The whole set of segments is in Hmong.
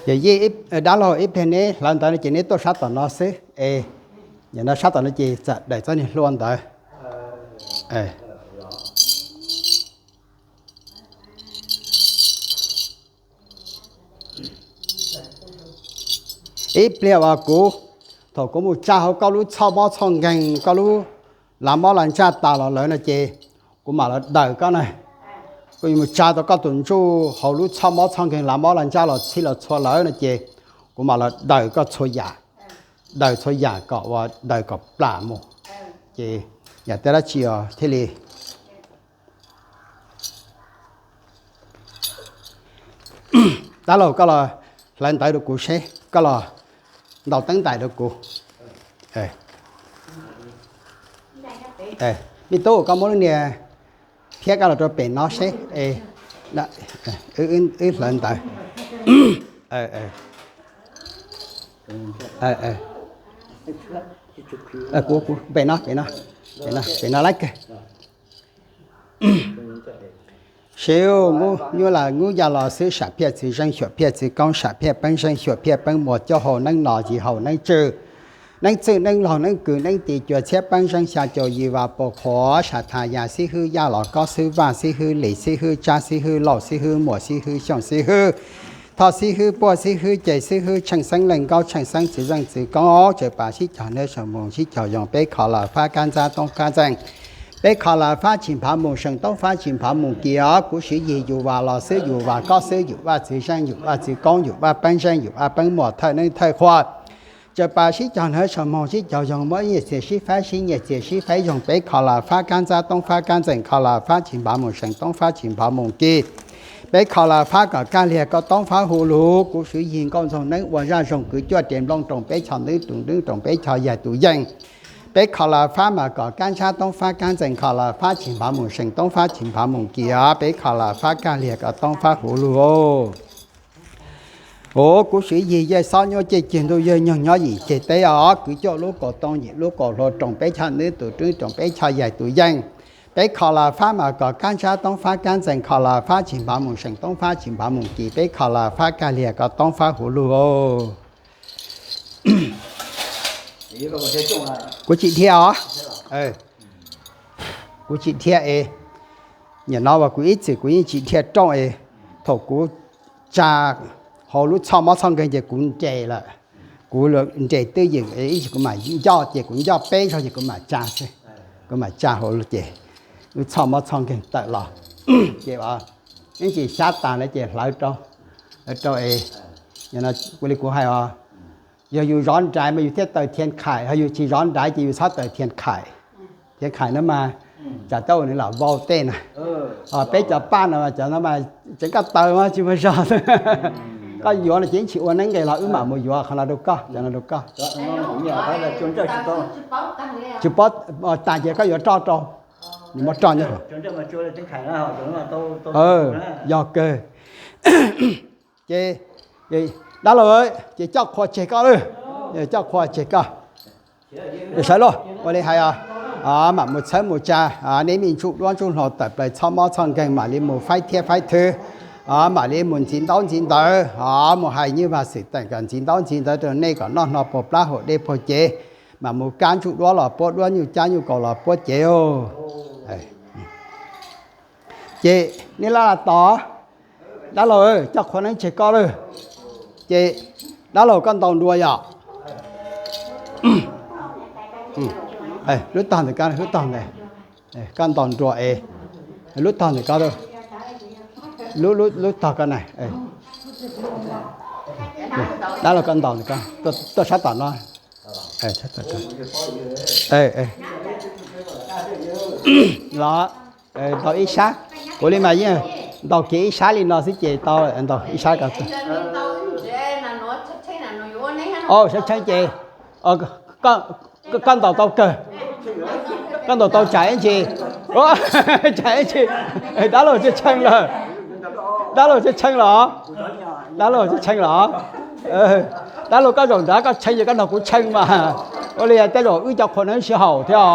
Ces dab laug ib pliag neb hlawv ntawv no ces neb tuaj sab tom no xwb es, no sab tom no ces txawm daws txoj niag hlua ntawd. Ib pliag uas kuv, thaum kuv mus tsa hauv koj lub txhoj mob txhoj nkeeg, koj lub lav mob lav ntsaj tas los lawm no ces kuv mam los daws koj na. Kuv yuav mus tsa tau koj tus ntsuj hauv lub txhoj mob txhoj nkeeg lav mob lav ntsaj los txhij los txhua lawm no ces kuv mam los daws koj txhua yam, daws txhua yam kom ua daws kom plam mus. Ces yam tej dab tsi os thiaj li Dab laug koj los hlawv ntawv rau kuv seb, koj los ntaus teeb ntais rau kuv. Me tub, koj muab lub niag phiab koj los rau pem no seb. Wb hlawv ntawv. Kuv, kuv, pem no, pem no, pem no, pem no lab kawg. Siv nyuj las ngub ya los xwb, sam phiaj txwv zeej xyuam phiaj txwv koob, sam phiaj peeb zeej xyuam phiaj peeb muas, coj haus neeb no yim haus neeb tswj, neeb txwj neeb laug neeb kws neeb tis cua txhiab peeb zeej xya caum yim vas pos qhuav, sam thas yas xib hwb yaj los kob xwb vaj xib hwb lis xib hwb tsab xib hwb lauj xib hwb muas xib hwb xyooj xib hwb thoj xib hwb puaj xib hwb ces xib hwb tsheej xeeb leej nkaub tsheej xeeb txwv zeej txwv koob, tsaws pas sib cog neb saum moos sib cog yoos, peb kho las fab kab ntxab toob fab ntxeeg, peb kho las fab tsis nphav mus seem toob fab tsis nphav mus kis os, kuv siv yig yus vas los xwb, yus vas kob xwb, yus vaj txwv zeej, yus vaj txwv koob, yus vaj peeb zeej, yus vaj peeb muas thawj neeb thawj qhua. Tsaws pas sib cog neb saum moos sib cog yoos, muab nyiaj txiag sib faib sib nyiaj txiag sib faib yoos, peb kho las fab kab ntxab toob fab kab ntxeeg, kho las fab tsis nphav mus seem toob fab tsis nphav mus kis, peb kho las fab kom kaj liag koj toob fab hu lug, kuv siv yig nkauj ntxoog neeb ua zaj zoo, kwv cuaj tes nplooj roos peb chaw nteeb tus nteeb roos peb chaw yaig tus yeej, peb kho las fab mas kom kab ntxab toob fab kab ntxeeg, kho las fab tsis nphav mus seem toob fab tsis nphav mus kis os, peb kho las fab kaj liag koj toob fab hu lug. Ua kuv siv yig yawg xob nyuaj ceg ceg ntuj, yawg nyoog nyob yim ceg teb os, kwv cuaj lub kaus too yim lub kaus hlua roos peb chaw nteeb tus nteeb roos peb chaw yaig tus yeej, peb kho las fab mas kom kab ntxab toob fab kab ntxeeg, kho las fab tsis nphav mus seem toob fab tsis nphav mus kis, peb kho las fab kaj liag koj toob fab hu lug. Kuv tsis dhia os. Kuv tsis dhia es, nim no uas kuv ib txwm kuv yeej tsis dhia rooj es, thaum kuv tsa hauv lub txhoj mob txhoj nkeeg ces kuv nres lawm. Kuv nres twj ywm es ib tsam kuv mam ncoj ces kuv ncoj peb zaug ces kuv mam tsa xwb. Kuv mam tsa hauv ces lub txhoj mob txhoj nkeeg tawm los ces ib ntsis xyab tas lawm ces hlawv rau, hlawv rau es, ua li kuv hais os, yog yus zov nraiv mas yus thiaj taws thiav khaim, ho yus tsis zov nraiv ces yus txhob taws thiav khaim. Thiav khaim na mas tsam tab ua nws lam vau tej na. Peb cov paj no mas cov no mas tseem koj taws mas tsis muaj zog. Koj yuav no ces ib ntsis ua neeb nqes los wb mam mus yuav qhov no rau koj, cov no rau koj. Tsis paub tas ces koj yuav roj rau, nws muab roj nyob. Yog kawg. Ces dab laug, ces coj qhua tseg koj lawm, coj qhua tseg koj. Sawv luag ua li hais os, mam mus txhawb mus tsa neb me ntsuj duab ntsuj hlauv tawm plaws txhob mob txhob nkeeg, mam li mus faib thiab faib thwv, mam li mus ntxiv ntaub ntxiv ntawv, mus hais nyuj vaj xwm teem kom ntxiv ntaub ntxiv ntawv rau nej kom noj hno puag plab haus dej puag cev, mam mus kab ntsuj duab los puab duab, nyuj cab nyuj kaus los puab cev. Ces neb laj laj tos, dab laug, coj qhua neeb tseg koj lawm. Ces dab laug, koj ntaus nruas yom? Lub tog ntawm koj, lub tog ntawd, koj ntaus nruas es, lub tog ntawm koj, lub, lub tog koj na. Dab laug, koj ntaus ntawm koj, tuaj sab tom no. Los ntaus ib sab, kuv li mas yeej ntaus kiag ib sab li no xwb ces tau, ntaus ib sab ko. Sab tshee ces koj ntaus tau kawg, koj ntaus tau tsam ib ntsis, tsam ib ntsis. Dab laug tshee tshee lawm, dab laug tshee tshee los, dab laug tshee tshee los. Dab laug, koj zaum nrad koj tshee ces koj nrog kuv tshee mas. Ua li tej zaum wb cov qhua neeb sib haum thiab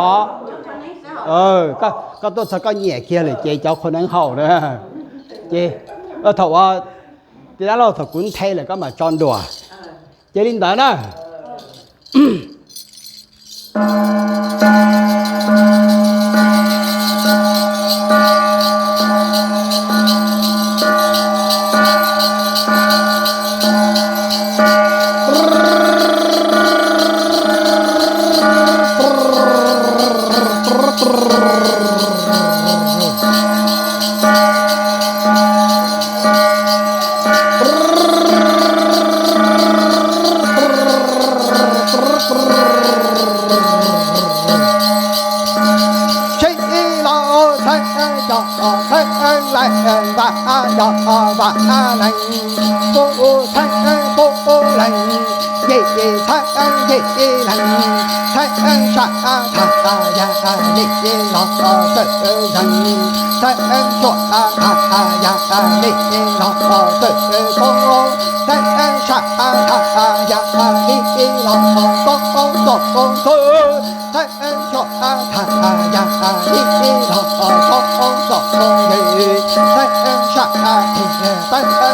os. Koj tuaj txog koj nyiam kiag lawm ces cov qhua neeb haum na. Ces thaum uas Tij laug, thaum kuv nthe lawm koj mam tso ntua. Ces li ntawd na. Tsheb ib los txheeb cov txheeb laim vas cov vas lees, pub txheeb pub lees, yim txheeb yim lees, txheeb tshaj thaj yam li los txawm zees, txheeb cuaj thaj yam li los txawm koob, txheeb tshaj thaj yam li los koob koob koob koob xwb, txheeb cuaj thaj yam li los koob koob koob yees, txheeb tshaj thij txheeb zees,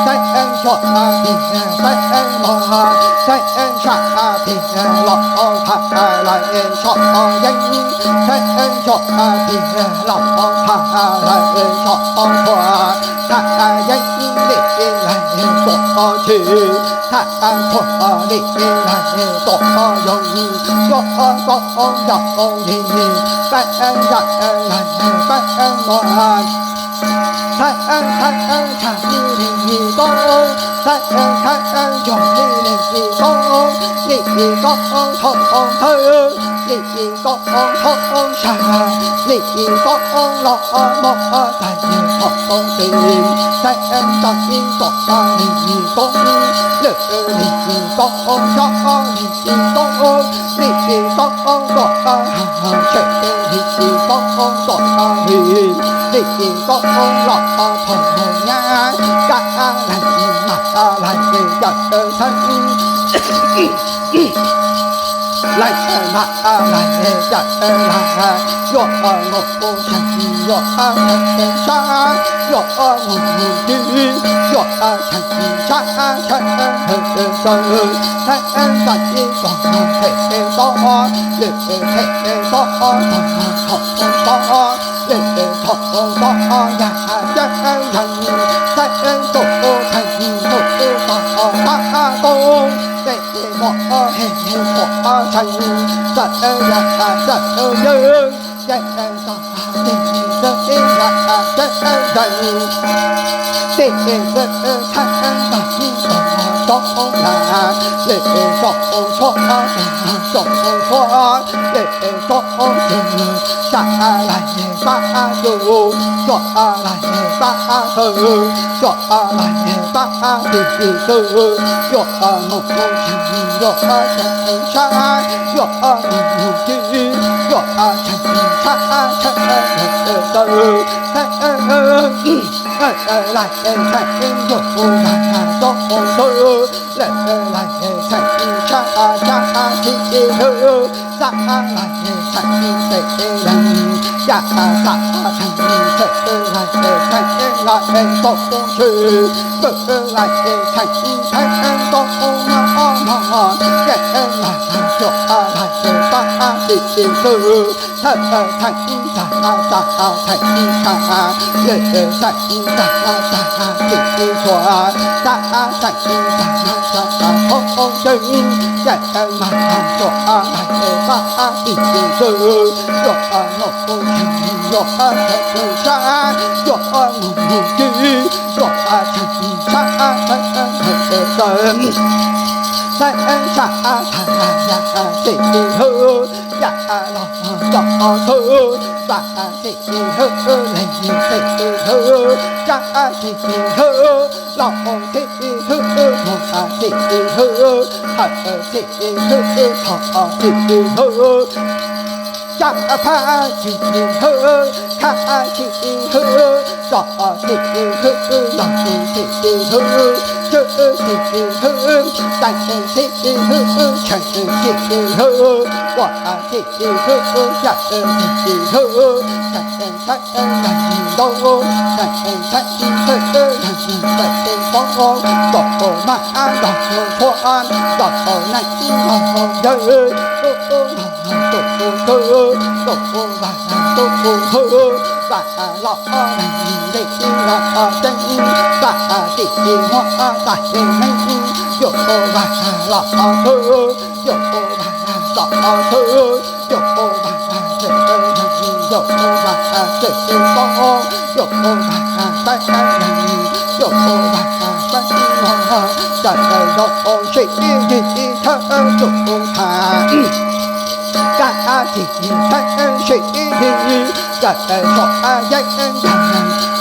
txheeb cuaj thij txheeb los, txheeb tshaj thij los thaj laim tshoj yeeb, txheeb cuaj thij los thaj laim tshoj thuam, thaj yeeb li laim tuam tshwm, thaj thuam li laim tuam yoog, yuav koob yog li, txheeb zam laim txheeb los, txheeb txheeb tshaj li li koob, txheeb txheeb yog li li koob, li li koob thaum koob thawj, li li koob thaum koob sag, li li koob los mog txais thaum koob tes, txheeb txheeb ib tuam li li koob, lwm li li koob xyob li li koob, li li koob tuam ha tshem li li koob tuam li, li li koob los thov nyab, kab laim mas laim cawm txheeb, laim mas laim cawm lag, yuav mus ua seem yuav ua seem sab, yuav mus mus twg, yuav ua seem sab sab hwm hwm, txheeb txheeb ib tuam them tob, lwm them tob tog tog tob, lwm thaum tob yam cab zeeg, txheeb tuam theej tuam tog tab koob, tej mom he he pom seem, txawm yam txawm yawg, yeej tog tig txheeb yam cab zeeg, tig txheeb tog tig tog tog las, lwm txoj tshuab tog txoj tshuab, lwm txoj tshuab, sab laim pab tus, yuav laim pab taw, yuav laim pab tis tis xwb, yuav mus ua seem yuav seem sab, yuav mus mus twg, yuav seem sab seem taw, laim seem yuav ua lag txoj ua ntawd, laim laim seem sab sab tis tis xwb, sab laim seem tes lees, yam xav seem txhawm laim seem laim txoj koob tswv, pw laim seem theeb txoj koob mog mog, yeej lag cuam laim pab tis tis xwb, thawj theem txag txag theem tshaj, lwm theem txag txag tim tim tshuam, sab theem txag txag thaum koob tseeb, yeej mas cuam laim pab tim tim xwb, yuav mus ua seem yuav seem sab, yuav mus mus twg, yuav seem sab seem taw, txheeb sab thaj yam tim tim hwb, yam los los thwb, vam tim tim hwb, leeg tim tim hwb, sab tim tim hwb, los tim tim hwb, muag tim tim hwb, hawm tim tim hwb, thov tim tim hwb, sab phab tim tim hwb, khab tim tim hwb, zos tim tim hwb, los tim tim hwb, tswb tim tim hwb, daim tim tim hwb, tshee tim tim hwb, ua tim tim hwb, yam tim tim hwb, tshee tshee ntau, tshee tshee ntau, tshee tshee Kom mas nrog tshuaj nrog neeg nrog yawg, tus tus thwj, tus tus vam tus tus thwj, vam los neeg li los ceeb, vam tim muaj vam neeg, yuav vam los thwj, yuav vam los thwj, yuav vam txem neeg, yuav vam txem koob, yuav vam saib neeg, yuav vam saib muag, tawm zaum ua si ib yig thawj tus tham. Kab tsis thawj sim ib yig, kab tawm suav yeeb yag,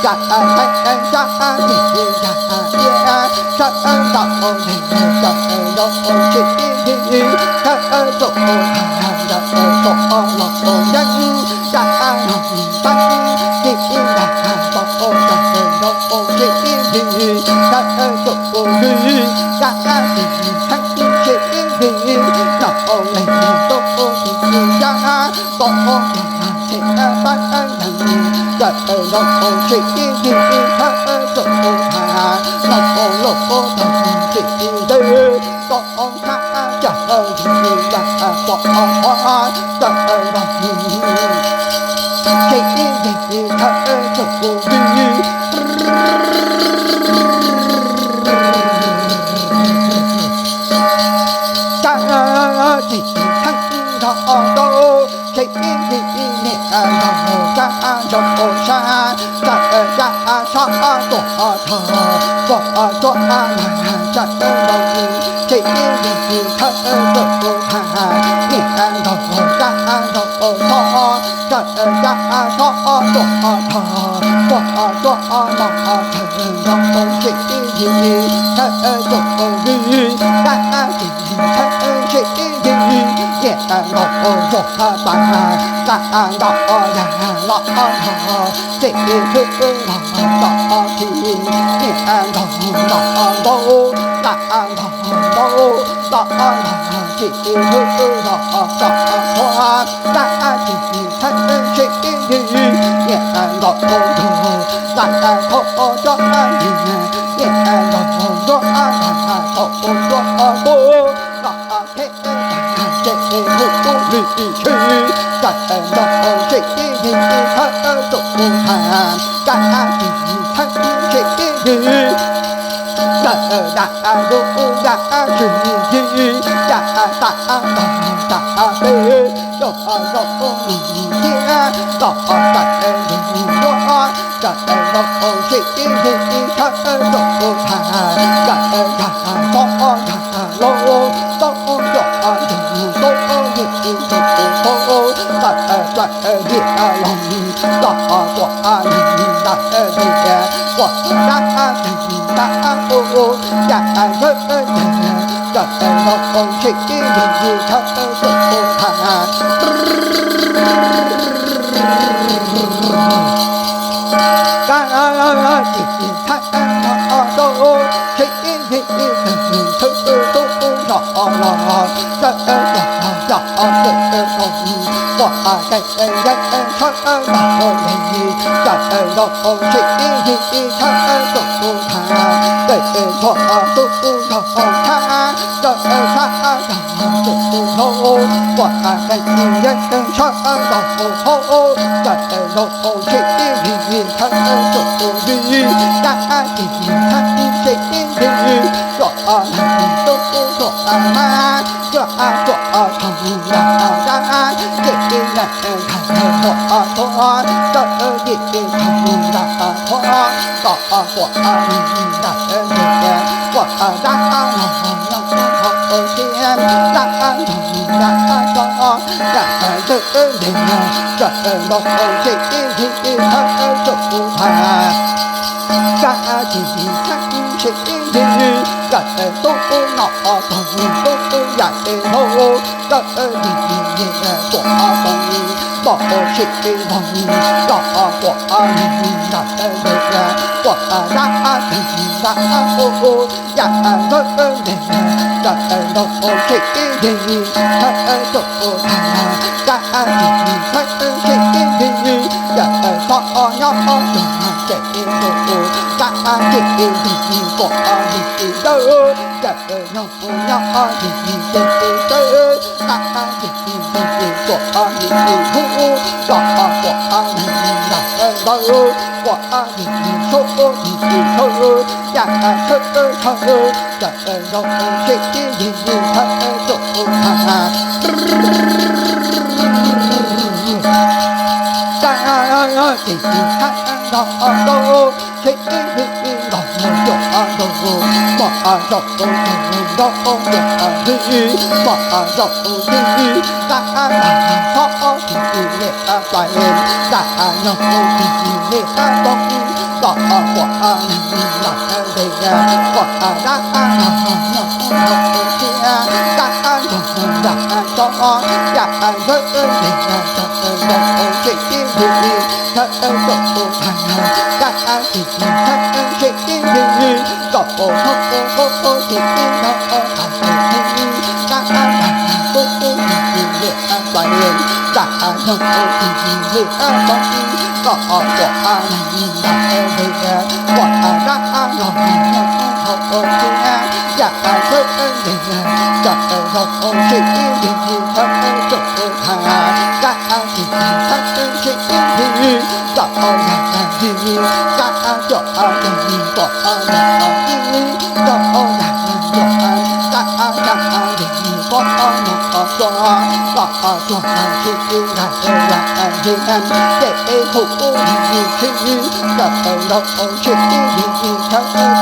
kab tawm yeeb yag tsis yag iab, sawv ntawm ua si, kab tawm zaum ua si ib yig thawj tus tham, kab tawm suav los ua yeeb, kab tawm yeeb yag, kab tawm zaum ua si ib yig thawj tus ua si, kab tsis thawj sim ib yig, no ua li tus ua si yag, tos ua tsis thim pab yeeg, kab tawm zaum ua si ib yig thawj tus tham, no ua luaj ua tag tsis ntws, tos ua thab cas yig yag pom qhov, kab tawm zaum ua si ib yig thawj tus ua si. Kab tsis thawj nrog rau, tsis ib yig niam nrog kab nrog ua sab, kab kab sab tuam thog, tuam tuam mas kab nrog, tsis ib yig thawj tus ua tham, niam nrog kab nrog ua sab, kab kab sab tuam thog, tuam tuam mas thawj nrog ua si ib yig thawj tus ua si, kab tsis thawj sim ib yig, niam nrog ua zuag tas, kab nrog yag los nrog, tsis ib hwj nrog nrog khi, niam nrog nrog nrog, kab nrog nrog nrog, tsis ib hwj nrog nrog, kab tsis thawj sim ib yig, niam nrog ua ntug, kab thaum ua cov yig, niam nrog ntsuag, thaum ua ntsuag tub, los them tag ces hu ub li ib tshwm, kab nrog ua si ib yig thawj tus ua tham, kab tsis thawj sim ib yig, kab da lub ub da tswv yig, kab tas tog tas peb, zaum zaum ua mus thiab, los tawm ntug ntsuag, kab nrog ua si ib yig thawj tus ua tham, kab tag tog tog tag tag los, tau ua cov ntug tau ua yig ntug tau, kab tawm lim los, los tuam ntawm ntawm ntawm, tuam dab teg dab ub, yam zawb teg, kab nrog ua si ib yig thawj tus ua tham. Kab tsis thawj nrog rau, tsis ib yig ib tug thwj tub nrog los, sawv los cov txwm tau, ua kev yeeb sawv los ua li, kab nrog ua si ib yig thawj tus ua tham, tes ntxhua tub nrog thab, sawv thab nrog tus ua hlob, ua kev yeeb sawv los ua hlob, kab nrog ua si ib yig thawj tus ua si, kab tsis thawj sim ib yig, tuam tub tuam hab, tuam tuam tog dab, ces ib yam nthav tuam tuam, sawv dim tog dab tuam, tos tuam ntawm ntawm, tuam dab los nyob ua tiab, dab nrog dab tog, yam ntawd nteg, kab nrog ua si ib yig thawj tus ua tham, kab tsis thawj sim ib yig, kab tub ub no tog tub ub yam tes hlau, kab dim dim tuam tog, los ua si ib yig, los tuam ntawm ntawm, tuam dab teg dab ub, yam ntawd nteg, kab nrog ua si ib yig thawj tus ua tham, kab tsis thawj sim ib yig, yam ntawd nyob ua tog ces ib tug tus, kab ces tis tis kuam tis tis dawb, yawm nyob nyob tis tis ces tis dawb, qab tis tis tis kuam tis tis hu, los kuam tis tis ntawd, kuam tis tis sub tis tis sub, yam thawj thawj, yam zoo tsheb ib yig yig thawj tsuj thav. Tab sis tis thawj nrog tau, tsheb ib yig nrog mus cuam ntug, mos zaum tus nrog cuam ntug, mos zaum tus tig, qab ntag txhob tis tis niam tais, yam nyob tus tig tis niam tais, los kuam tis tis ntawd, kuam dab nrog nyob tus tiag, qab nrog yam tso, yam ntawd tis tis nrog tsheb ib yig thawj tsuj thav, qab tis tis thawj tsheb ib yig, los hnub ub ub tis ib nrog tag tis ib, qab ntag tub ub tis tis niam tais, yam nyob tus tig tis niam tais, los kuam tis tis ntawd, kuam dab nrog nyob tus tiag, yam ntawd tis tis nrog tsheb ib yig thawj tsuj thav, qab tis tis thawj tsheb ib yig, los yam ntag tis, qab cuam tis tis kuam tis tis ib, los yam cuam, qab yam tis tis kuam tis tis tsuag, los tsuag tsheb ib ntag yam ntag ces hu ub tis tis tsheb, los nrog tsheb ib yig thawj tsuj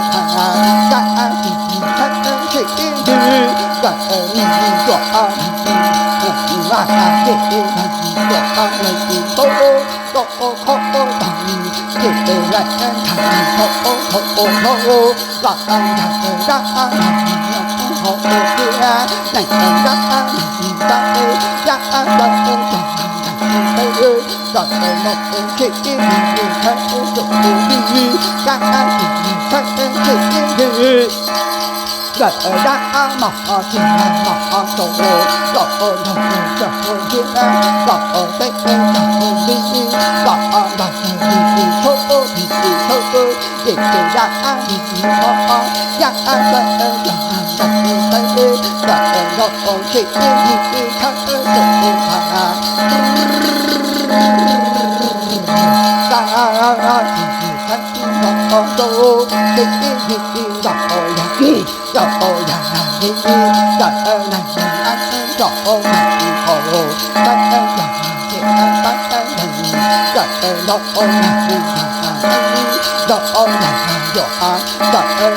thav, qab tis tis thawj tsheb ib yig, los nim cuam tis tis vaj ces nim cuam tis tis tub, tub khob tag ces tes lais thaj thaum ub thaum ub thaum ub, los ntag dab nrog nyob tus tiag, neeg dab nrog tis tais, yam ntawd tog ntag tes, los nrog tsheb ib yig thawj tsuj tis ib, qab tis tis thawj tsheb ib yig, yawm dab mos tis mos tsaus, los nrog tsaus ntiag, los peb tsaus nti, los nrog tis tis sub tis tis sub, ces tes dab tis tis mos, yam ntawd tog ntag tes, los nrog tsheb ib yig thawj tsuj thav, tis tis thawj nrog tau, tsheb ib yig nrog yam, nrog yam tis tis, yam neeg nrog neeg tis haus, tab nrog ces tab yam, yam nrog nrog yam, nrog yam yuam, yam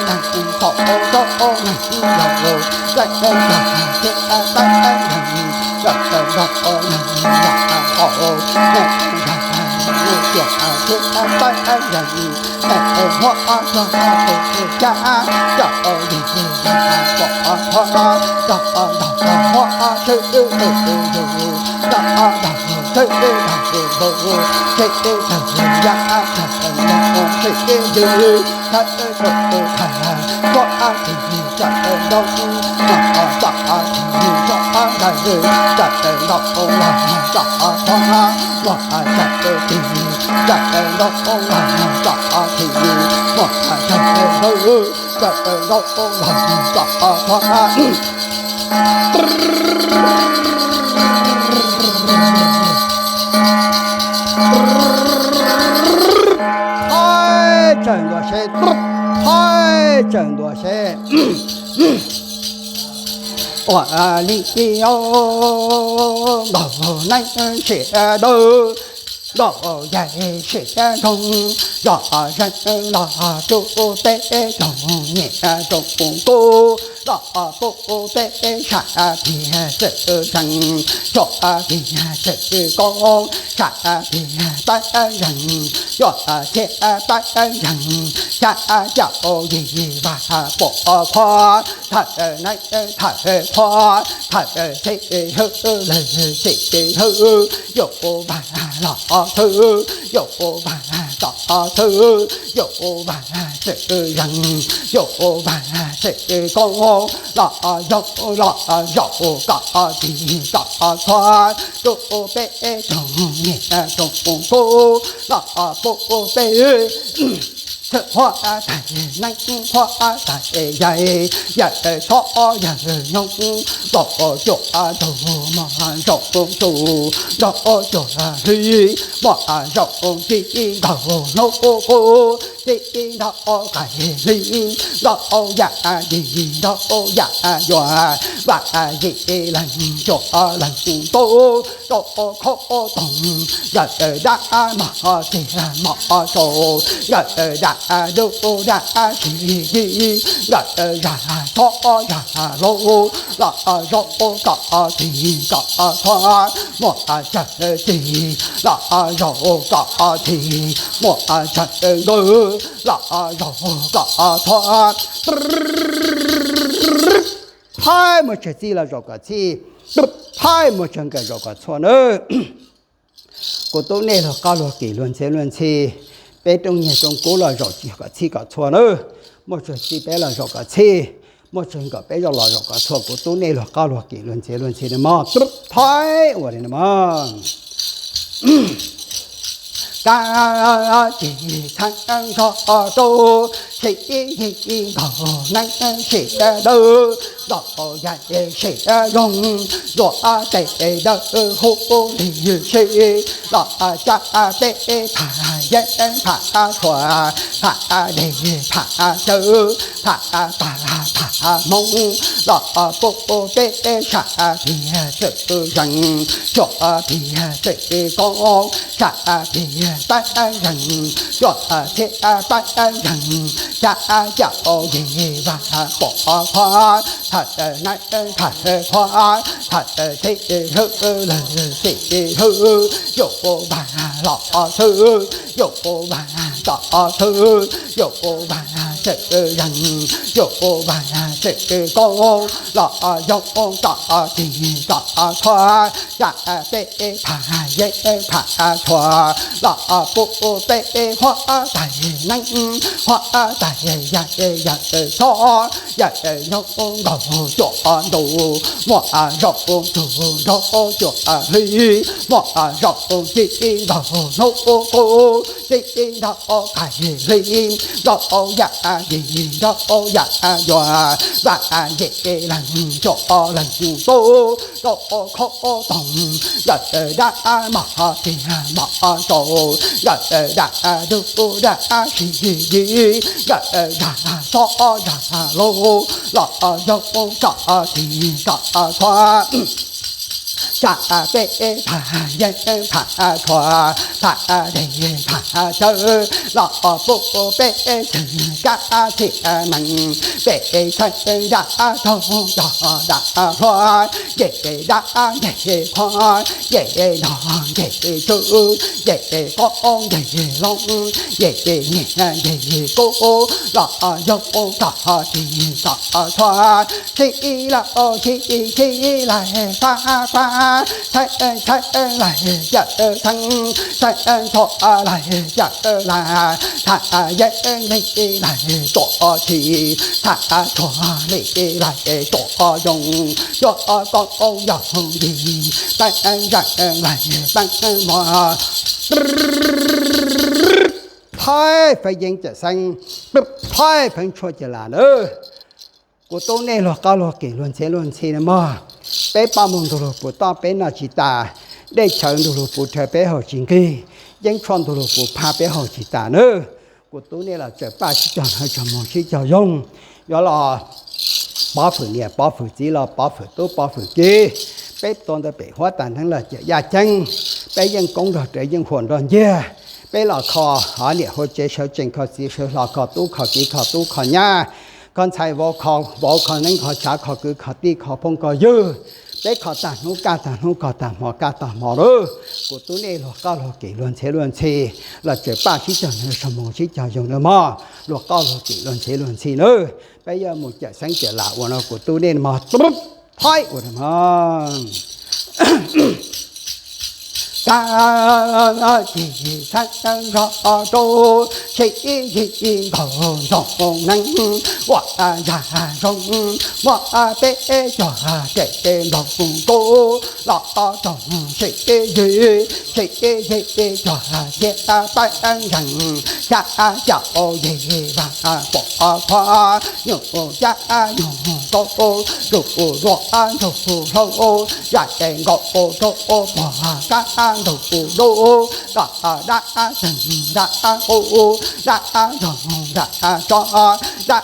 neeg tis thaum nrog neeg tis haus, tab nrog ces tab yam, yam nrog nrog yam haus, neeg nrog yam yuam ces tab yam, neeg muab txog tus caj, yam yig yam pom thov, nrog nrog muab tsheb tus tus yug, nrog nrog tsheb tag tus tus, tsheb tag yam tag nrog tsheb yig, thawj tus tus tag, muab tis tis tawm nrog, mos tawm tis tis tso ntag, tawm nrog los tso thov, mos tawm tis tis tawm nrog los tso tis tis, mos tawm tis tis tawm nrog los tso thov. Txawm ntuas seb, txawm ntuas seb. Ua li nkaus neeg siav dawb, nkaus yaig siav ntsoog, yog zeeg los rub peb tsoom niam tsoom tub, los pub peb sam thiaj txawm zeeg, sam thiaj txawm koob, sam thiaj tab zeeg, yuav thiaj tab zeeg, xya caum yim vas pom qhuav, thawm neeb thawm qhuav, thawm txhij hwb lawm txhij hwb, yuav vas los thwb, yuav vas tom thwb, yuav vas txawm zeeg, yuav vas txawm koob, los zoo los zaum kom tig kom txhua, rub peb tsoom niam tsoom tub, los pub peb Txhawm huab tais neeb huab tais yaig, yawm sob yawg nyoog, npog cuam ntug mog zaum tus, nrog cuam hli, mog zaum tib ntaug hnub qub, tib ntaug qais hli, ntaug yam yim ntaug yam yuav, vam yim leeg cuam leeg tub, rau khob toog, yawm dab mog txiag mog sau, yawm dab dub dab sib yig, yawm zag txhob zag laus, los zaum kom tig kom txhua, muaj tsawg tig los zaum kom tig, muaj tsawg nkawd los zaum kom txhua. Thaib muaj tsawg txij los zaum kom txhij, thaib muaj tsawg nkawd zaum kom txhua nawb. Kuv tub nej luag qab luag kim luag ntxhi luag ntxhi, peb rooj nyiaj rooj kub los zaum kom txhij kom txhua nawb. Muaj tsawg txij peb los zaum kom txhij, muaj tsawg nkawd peb zaum los zaum kom txhua, kuv tub nej luag qab luag kim luag ntxhi luag ntxhi nawb mog. Thaib ua li no mog. Kab ces txheeb nrog rau, sib yig nkaus neeb siav dawb, los yaim siav zoo, yuav tes dawb huv ntig si, los cab peb pham yeeb pham tshuam, pham dej pham cawv, pham tag pham hmoov, los pub peb sam tiag txwm zeeg, suav tiag txwm koob, sam tiag pab zeeg, suav txhiab pab zeeg, cab caum yig vaj pom qhov, thawm neeb thawm qhuav, thawm txhij hwb lawm txhij hwb, yuav vaj los xwb, yuav vaj tom xwb, yuav vaj txwm zeeg, yuav vaj txwm koob, los yoog tom tig tom txhua, sam peb pham yeeb pham tshuam, los pub peb huab tais neeb huab tais yaig, yawm sob yawm nyoog nkaus cuam ntuj, muaj zaum ntug nrog cuam hli, muaj zaum tib ntaug hnub qub, tib ntaug qais hli, ntaug yam yim ntaug yam yuav, vam yim leeg cuam leeg tub, rau khob toog, yawm dab mog txiag mog sau, yawm dab dub dab sib yig, yawm zag txhob zag laus, los yoog kom tig kom txhua, sam peb pham yeeb pham tshuam, pham dej pham cawv, los pub peb txwm kab txhia neeg, peb txheeb dab toog cog dab hluas, nce dab nce qhuav, nce nog nce tswb, nce qoob nce loo, nce nyiaj nce kub, los yoog kom tig kom txhua, sib laug sib sib laig fab fab, txheeb txheeb laig cawm txheeb, txheeb txhua laig cawm laig, tham yeeb li laig tuam tshis, tham tshuag li laig tuam yoog, yuav koob yoog yig, teeb zeeg laig teeb mog. Thaib feeb yeeb cawm xeeb, thaib feeb tshuaj cawm lam nawb. Kuv tub nej luag qab luag kim luag ntxhi luag ntxhi na mog. Peb paj muag ntug lug puv toj peb noj tsis tas, dej chaw ntug lug puv rhawv peb haus tsis nqig, yeeb tshuaj ntug lug puv phaj peb haus tsis tas nawb. Kuv tub nej los tsaws paj sib cog hnawv tsaug moog sib cog yoog, yuav los pov fwm niam pov fwm txiv los pov fwm tub pov fwm kiv. Peb tua ntawd pem huab tais neeb los cawm yaj ceeb, peb yeej koob nrog rawv yeej huam nrog nciag. Peb los kho hov niam hauv tsev sawv tsees kho txiv sawv hlo kho tub kho kiv kho tub kho nyab, kho ntxhais vauv kho vauv kho neeb kho tsav kho kwv kho tij kho phooj kho ywg. Peb kho tag hnub kaj tag hnub kho tag hmo kaj tag hmo lawm. Kuv tub nej luag qab luag kim luag ntxhi luag ntxhi los tsaws paj sib cog hnawv tsaug moog sib cog yoog nawb mog, luag qab luag kim luag ntxhi luag ntxhi nawb. Peb yuav mus cawm xeeb cawm lam ua no kuv tub nej mog. Thaib ua no mog. Kab ces txheeb zog rau, sib yig nkaus ntxoov neeb ua zaj zoo, muab peb cog ces nploog kub los rau sib yig, sib yig cog thiab peb nkees, xya caum yim vaj puas qhuav, nyuj cab nyuj kaub, ntsuj ntsuag ntsuj hlauv, zaj nkaus rau puag kab ntug dub, dab txeeg dab qus, dab zoog dab tsov, dab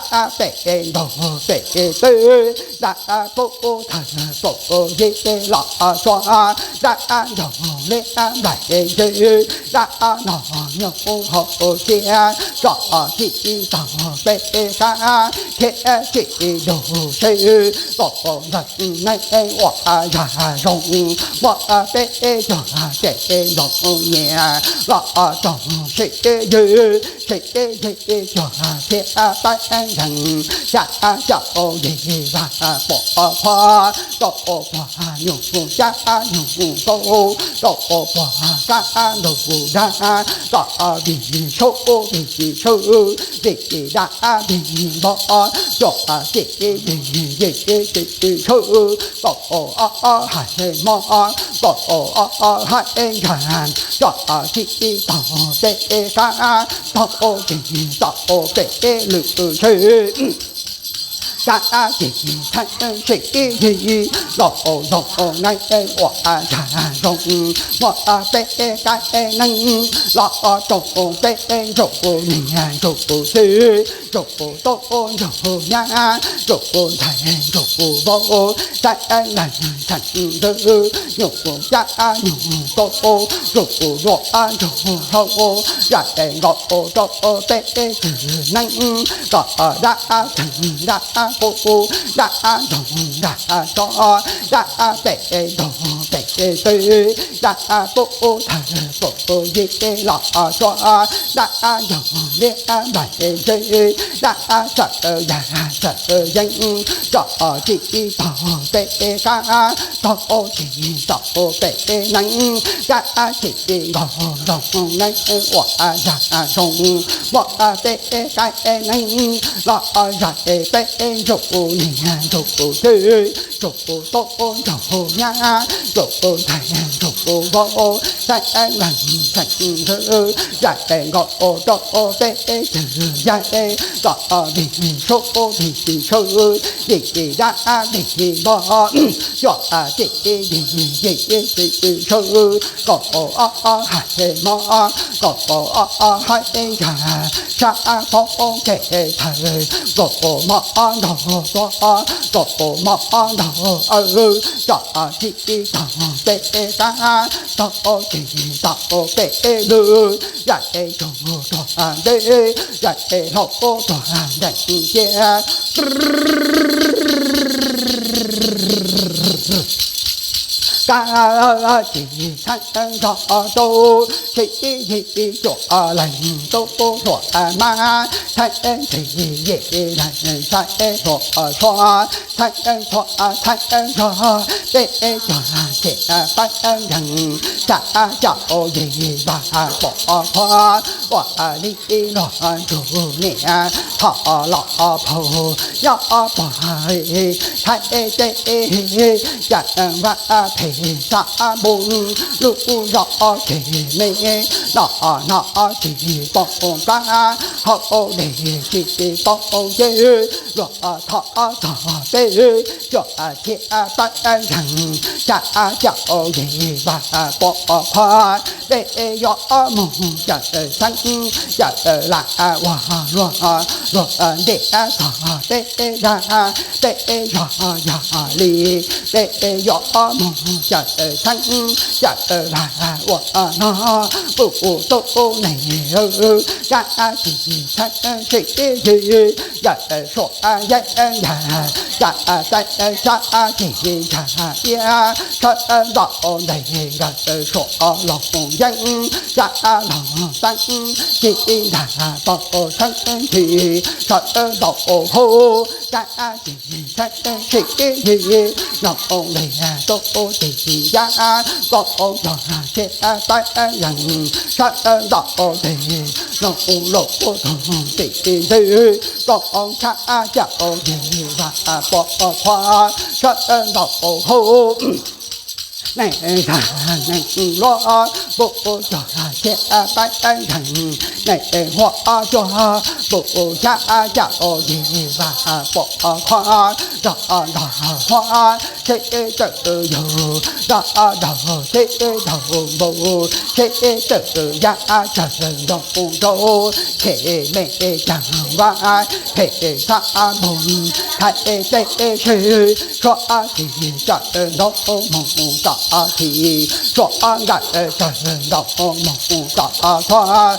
pem ntaug pem teb, dab pub thawj pub yig los tsua, dab ntaug liab nplaim ntse, dab nog nyuj hauv txiaj, tsom txim taug peb kab thiab tsim dug seb, tau ntxeev neeb ua zaj zoo, muab peb cog ces nploog nyias los rau sib yig, sib yig cog thiab peb nkees, xya caum yim vaj puas qhuav, rau puag nyuj cab nyuj kaub, rau puag kab ntug dab, rau vij sub vij sub, vij dab vij npov, rau txim vij yim txim sub, rau ob hais hmo, rau ob hais nkag, rau txim taug peb kab, taug txim taug peb lwm seb. Kab ces txheeb sib yig los zoo neeb ua zaj zoo, muab peb kab neeb los rau peb ntsuj niag ntsuj txiv, ntsuj tub ntsuj nyab, ntsuj ntxhais ntsuj vauv, txheeb leej txheeb ntxwv, nyuj cab nyuj kaub, ntsuj ntsuag ntsuj hlauv, zaj nkaus rau peb txwg neeb, kom dab txeeg dab qus, dab zoog dab tsov, dab pem ntaug pem teb, dab pub thawj pub yig los tsua, dab ntaug liab nplaim ntse, dab txawm yag txawm yeeb, tsom txim taug peb kab, taug txim taug peb neeb, dab txim nkaus zoo neeb ua zaj zoo, muab peb kab neeb los zaj peb ntsuj niag ntsuj txiv, ntsuj tub ntsuj nyab, ntsuj ntxhais ntsuj vauv, txheeb leej txheeb ntxwv, zaj nkaus rau peb txwg yaig, kom vij sub vij sub, vij dab vij npov, yuav txim vij yim txim sub, kom ob hais hmo, kom ob hais nkag, sab poob kev thawj, kom mov ntaug tuav, kom mov ntaug aw, tsom txim taug peb kab, taug txim taug peb lwm, zaj tsaug tuag ntej, zaj hlau tuag ntees cia. Kab ces txheeb zog rau, sib yig cuam leeg tub hluas mab, txheeb ntxhib yim leeg txheeb hluas sua, txheeb txhua txheeb zog, peb cog ces peb nkees, xya caum yim vaj puas qhuav, ua li luag ntsuag niam thov los phaum nyob puag thaib teb, yam vaj phem sab npoo, lub zos ceg me, no no tsis pom plab, hauv dej tsis pom ceg, luag thov txog peb cuam thiab peb nkees, xya caum yim vaj puas qhuav, peb yuav mus cawm xeeb, cawm lam ua luag, luag ntes txog peb dag, peb zog yog li, peb yuav mus cawm xeeb, cawm lam ua no, kuv tub neeg, kab tsis txheeb sib yig, yawm suav yeeb yag, yam tais sab ceg ntsha iab, sawv ntxov ntes nkawd suav loog yeeb, sab loog teeb ci ntag tau txheeb ntsis, sawv ntxov hauv kab tsis txheeb sib yig, loog ntes tub ti Tis yab koj cog siab pab yees sawv ntawm tes, no ua lub tug tis ntxwg koj tshab caj ua yig vam pov qhua sawv ntawm hauv. Neeg zag neeg luaj npua cog siab pab yees, neeg huab cua npua tshab caj ua yig vam pov qhua, zog ntog huab seb txawm yug, zog ntog seb txawm npau, seb txawm yaj tsawg ntoo rau, them me caag vaj them xab moog, thaij tej sib suav tis tsawg ntoo moog tom tis, suav nkawm tsawg ntoo moog tom tshuaj.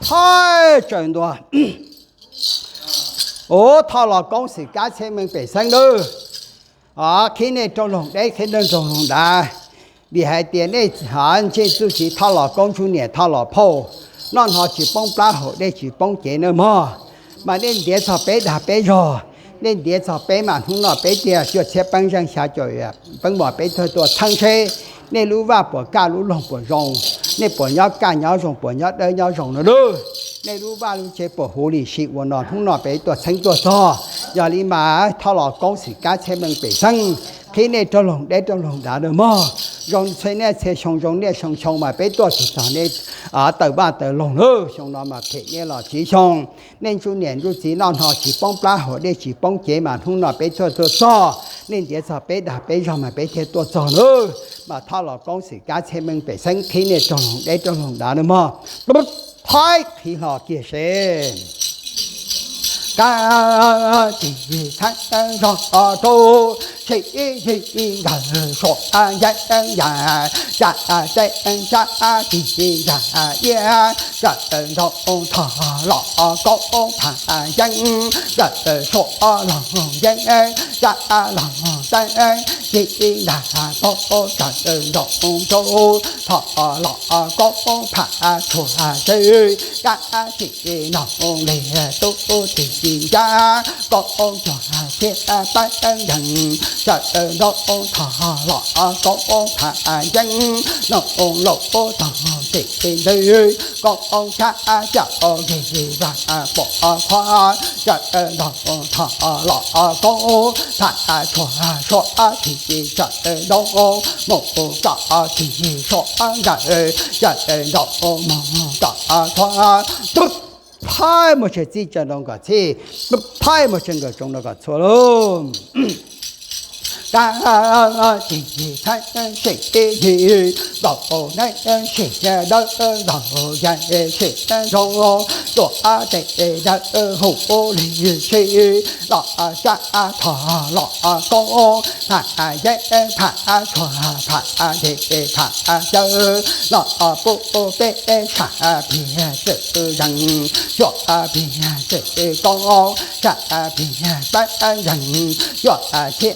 Thaij tsawg ntua. Ua Thoj Los Koob xwm kab txhiab meej pem xeeb lawm. Qhib nej rau loog deb, qhib nej rau loog dav, vim hais tias nej ntsej txuj txiv Thoj Los Koob, ntsej niam Thoj Los Phauj, noj hno tsis poob plab, haus dej tsis poob cev nawb mog. Mas nej ntiav txog peb dag peb zog, nej ntiav txog peb mas hnub no peb tiag cuaj txhiab peb zeej xya caum peb mos peb tuaj tuaj txheeb seb nej lub vaj puas kaj lub loog puas zoo, nej puas nyob kaj nyob zoo, puas nyob dawb nyob zoo no lauj. Nej lub vaj lub tsev puas huv li si ua no, hnub no peb tuaj txheeb tuaj txog. Yog li mas Thoj Los Koob xwm kab txhiab meej pem xeeb, qhib nej rau loog deb rau loog dav nawb mog. Zoo txhua niaj txhua xyoo, zoo niaj xyoo xyoo mas peb tuaj tsis txog nej tawm vaj tawm loog lawm. Xyoo no mas phem nej los tsib xyoo, nej ntsej niam ntsej txiv noj hno tsis poob plab, haus dej tsis poob cev mas hnub no peb tuaj tuaj txog. Nej ntiav txog peb dag peb zog mas peb thiaj tuaj txog nawb. Mas Thoj Los Koob xwm kab txhiab meej pem xeeb, qhib nej rau loog deb rau loog dav nawb mog. Thaij qhib hlo kiag seb. Kab tis txheeb zog rau, sib yig nkawd suav yeeb yam, ca teb ca tis yam iab, ca ntoo thov los koob phav yeeb, ca suav los yeeb ca los teeb, ci ntas paub ca ntoo rau, thov los koob phav tshuaj seb, ca tis no li tub tis ci ncab, koob cuag siab pab yees, ca ntoo thov los koob phav yeeb, no lauj tog tis ntxwg, koob tshab caj ua yig vam pov qhua, ca ntoo thov los koob phav tshuaj suav tis ca ntoo, mus kom tis suav nkawd, ca ntoo mus kom tshuaj. Thaij muaj tshaj txij tsa nroo kom txhij, thaij muaj tshaj nkawd tsoom nroo kom txhua lauj. Kab tis txheeb sib yig, nkaus neeb sim dawb nkaus yeeb sim zoo, tuam tes dawb huv li si, los sab thov los koob, pham yeeb pham tshuaj pham tes pham cawv, los pub peb sam phiaj txwm yees, xyuam phiaj txwm koob, sam phiaj pab yees, xyuam thiab